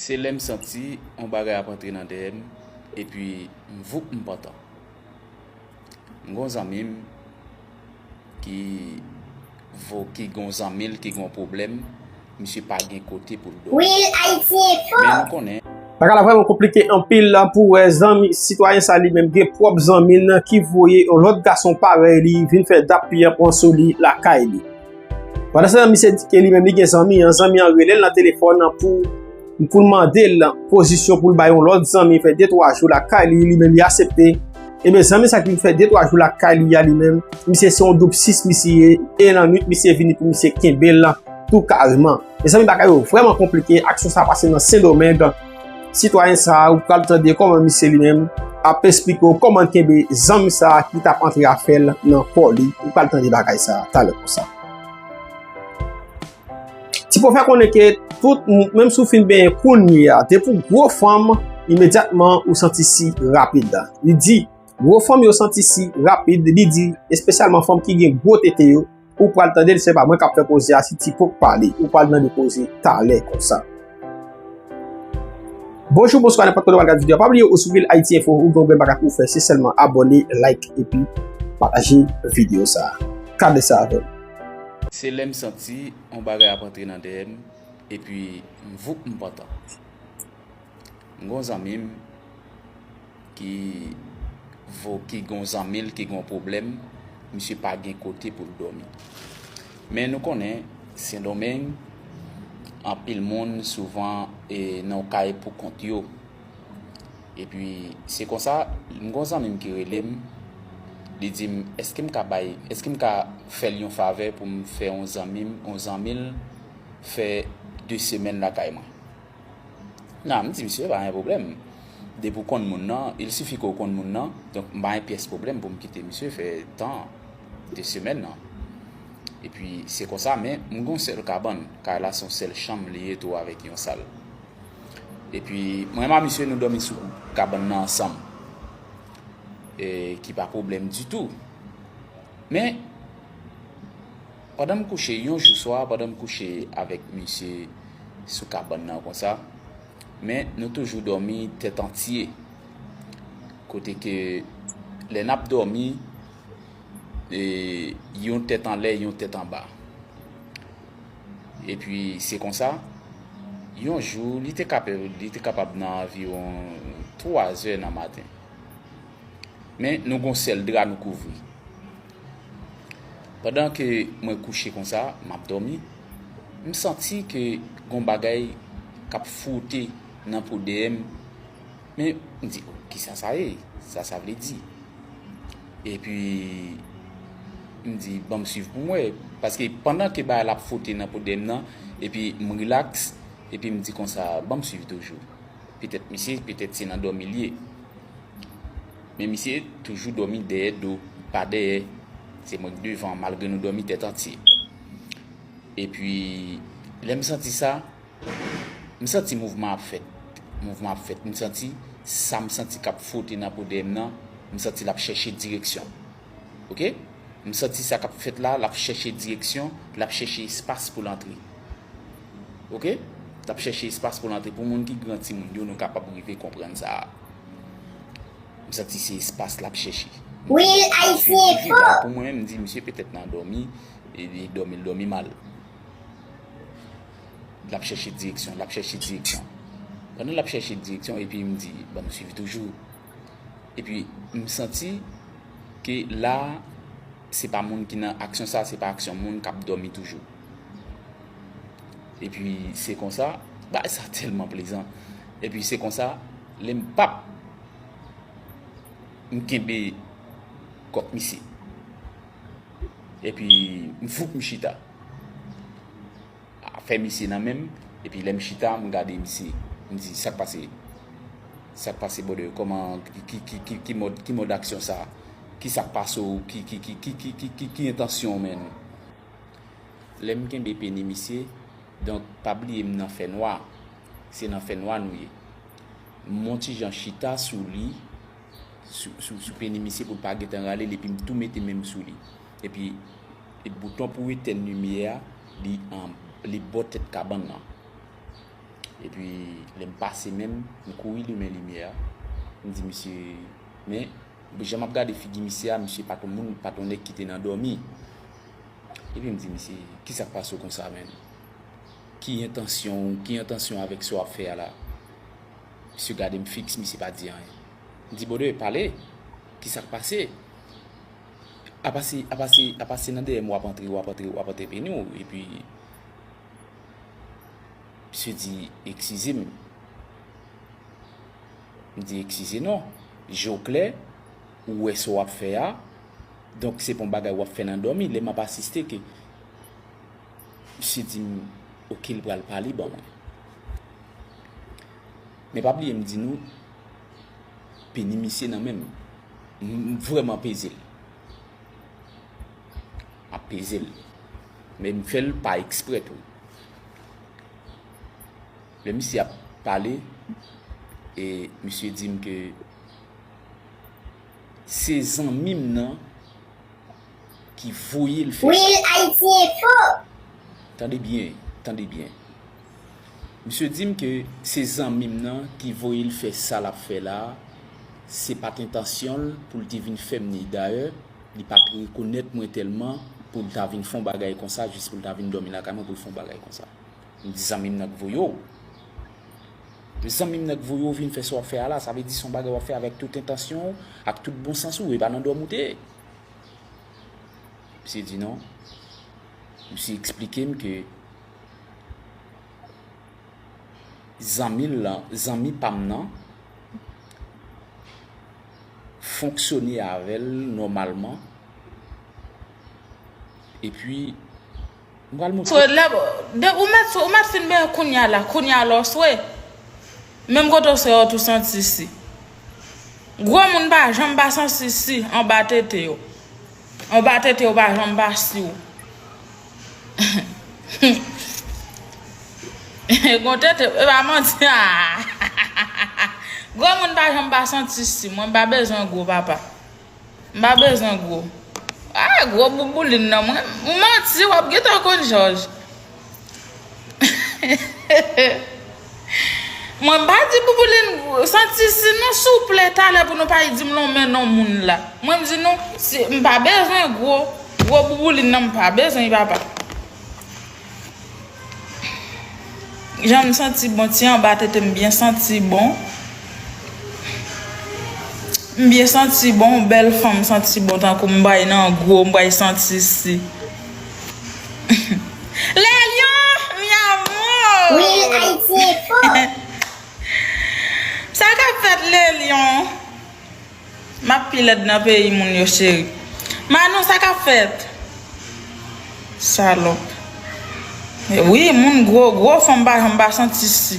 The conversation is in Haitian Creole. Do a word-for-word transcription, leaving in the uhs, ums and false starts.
Se lè m santi yon bagay ap antre nan dèyè m, epi m voup m pantan. M gon zanmi m ki vo ki gon zanmi l ki gon pwoblèm, misye pa gen kote pou l dòmi. Real Haiti Info. Men nou konnen. Bagay la vrèman konplike anpil la pou wè zanmi sitwayen sa li menm gen pwòp zanmi l nan ki voye yon lòt gason parèy li vin fè dap pye an pran sou li lakay li. Pandan se tan misye di ke li menm li gen zanmi an, zanmi an rele l nan telefòn nan pou pou l mande l pozisyon pou l bay yon lòt zanmi fè de twa jou lakay li, li menm li aksepte. Ebyen zanmi sa ki vin fè de twa jou lakay li a li menm, misye se yon doub sis misye ye, e nan nwit misye vini pou misye kenbe l tou kareman. Mezanmi, bagay yo vrèman konplike, aksyon sa pase nan Sendomeng. Sitwayen sa ou pral tande kòman misye li menm ap esplike w kòman l kenbe zanmi sa ki t ap antre afè l nan kò li. Ou pral tande bagay sa talè konsa. Ti pwofè konnen ke tout moun, menm si w fin benyen kounye a, depi w gwo fanm, imedyatman ou santi si rapid. Li di, gwo fanm yo santi si rapid, li di, espesyalman fanm ki gen gwo tete yo, ou pral tande l, se pa mwen k ap fè koze a, si Ti Pwofè pale, ou pral tande koze talè konsa. Bonjou, bonswa, nenpòt kote w al gad videyo a, pa bliye ou sou Real Haiti Info, ou gen yon bèl bagay pou w fè, se sèlman abòne, like, epi pataje videyo sa a. Gade sa avè m. Se lè m santi yon bagay ap antre nan dèyè m, epi m voup m pantan. M gon zanmi m ki vo ki gon zanmi l ki gon pwoblèm, misye pa gen kote pou l dòmi. Men nou konnen Sendomeng, anpil moun souvan e nan kay pou kont yo. Epi se konsa, m gon zanmi m ki rele m, li di m, èske m ka bay, èske m ka fè l yon favè pou m fè yon zanmi m, yon zanmi l fè de semèn lakay mwen? Nan, m di misye, pa gen pwoblèm. Depi w konn moun nan, il sifi ke w konn moun nan, donk m pa gen pyès pwoblèm pou m kite misye fè tan de semèn nan. Epi se konsa, men m gon sèl kabann, kay la se yon sèl chanm li ye tou avèk yon sal. Epi mwen menm ak misye nou dòmi sou kabann nan ansanm, e ki pa pwoblèm ditou. Men, pandan m kouche, yon jou swa, pandan m kouche avèk misye sou kabann nan konsa, men nou toujou dòmi tèt antye. Kote ke lè n ap dòmi, e, yon tèt anlè, yon tèt anba. Epi se konsa, yon jou, li te kapab, li te kapab nan anviwon twa zè nan maten. Men nou gon sèl dra nou kouvri. Pandan ke mwen kouche konsa, m ap dòmi, m santi ke gon bagay k ap fwote nan po dèyè m. Men m di, "Oh, kisa sa ye? Sa sa vle di?" Epi m di, "Ban m swiv pou m wè." Paske pandan ke bagay la ap fwote nan po dèyè m nan, epi m rilaks, epi m di konsa, "Ban m swiv toujou." Petèt misye, petèt se nan dòmi l ye. Men misye toujou dòmi dèyè do, pa dèyè. Se mwen k devan, malgre nou dòmi tèt antye. Epi, lè m santi sa, m santi mouvman ap fèt. Mouvman ap fèt. M santi sa m santi k ap fwote nan po dèyè m nan, m santi l ap chèche direksyon. Oke? M santi sa k ap fèt la, l ap chèche direksyon, l ap chèche espas pou l antre. Oke? L ap chèche espas pou l antre. Pou moun ki gran timoun yo, nou kapab rive konprann sa a. M santi se espas l ap chèche. Real Haiti Info. Pou mwen, m di, misye petèt nan dòmi, e, e dòmi, l dòmi mal. L ap chèche direksyon, l ap chèche direksyon. Pandan l ap chèche direksyon, epi m di, "Ban m swiv toujou." Epi m santi ke la, se pa moun ki nan aksyon sa, se pa aksyon moun k ap dòmi toujou. Epi se konsa, bagay sa tèlman plezan. Epi se konsa, lè m pap, m kenbe kòk misye. Epi m voup m chita. Afè misye nan men m, epi lè m chita, m gade misye. M di, "Sa k pase? Sa k pase, brother? Kòman, ki, ki, ki, ki, ki mòd, ki mòd aksyon sa? Ki sa k pase w? Ki, ki, ki, ki, ki, ki, ki, ki entansyon w, menn?" Lè m kenbe peni misye, donk, pa bliye m nan fènwa. Se nan fènwa nou ye. M on ti jan chita sou li, sou, sou, sou peni misye pou l pa gentan rale l, epi m tou mete men m sou li. Epi, e bouton pou etèn limyè a, li an, li bò tèt kabann nan. Epi, lè m pase menm, m kouri limen limyè a. M di misye, men, jan m ap gade figi misye a, misye pa t yon moun, pa t yon nèg ki te nan dòmi. Epi m di misye, kisa k pase w konsa, menm? Ki entansyon w, ki entansyon avèk sa w ap fè a la? Misye gade m fiks, misye pa di anyen. M di, brother, pale, kisa k pase? Apa se, apa se, apa se nan dèyè m w ap antre, w ap antre, w ap antrepeni w, epi misye di, eskize m. M di, eskize non. Je w klè, ou wè sa w ap fè a, donk se pa yon bagay w ap fè nan dòmi. Lè m ap asiste ke misye di m, oke, l pral pale ban mwen. Men pa bliye m di nou, peni misye nan men m. M, m vrèman peze l. M ap peze l. Men m fè l pa eksprè tou. Lè misye ap pale, e misye di m ke se zanmi m nan ki voye l fè sa. Wi, Ayiti Enfo. Tande byen, tande byen. Misye di m ke se zanmi m nan ki voye l fè sa l ap fè la a. Se pa t entansyon l pou l te vin fè m ni. Dayè, li pa t rekonèt mwen tèlman pou l ta vin fè yon bagay konsa, jis pou l ta vin dòmi lakay mwen pou l fè yon bagay konsa. M di zanmi m nan k voye w. Zanmi m nan k voye w vin fè sa w ap fè a la, sa vle di se yon bagay w ap fè avèk tout entansyon w, ak tout bon sans ou, e pa nan dòmi w te ye. Misye di non. Misye eksplike m ke zanmi l lan, zanmi pa m nan, fonksyone avè l nòmalman. Epi, m pral montre. So, lè, de, ou mèt, ou mèt fin benyen kounya la, kounya la w swe. Menm kote w swe a, w tou santi si. Gwo moun pa janm pa santi si anba tete yo. Anba tete yo pa janm pa si w. Gon tete, e pa manti a. Gwo moun pa janm pa santi si. Mwen m pa bezwen gwo papa. M pa bezwen gwo. Ah, gwo bouboulin nan mwen. Ou manti, w ap gentan konn jòj. Mwen m pa di bouboulin santi si non, souple, talè pou nou pa di m lonmen non moun la. Mwen m di nou, si, m pa bezwen gwo, gwo bouboulin nan, m pa bezwen papa. Jan m santi bon, ti anba tete m byen santi bon. M byen santi bon, yon bèl fanm santi bon, tankou m bay nan gwo, m bay santi si. Le Lion, mi amor! Wi, Ayiti Enfo. Sa k ap fèt, Le Lion? M ap pi lèd nan peyi moun yo, cheri. Manou, sa k ap fèt? Salòp. Wi, moun gwo, gwo fanm pa janm pa santi si.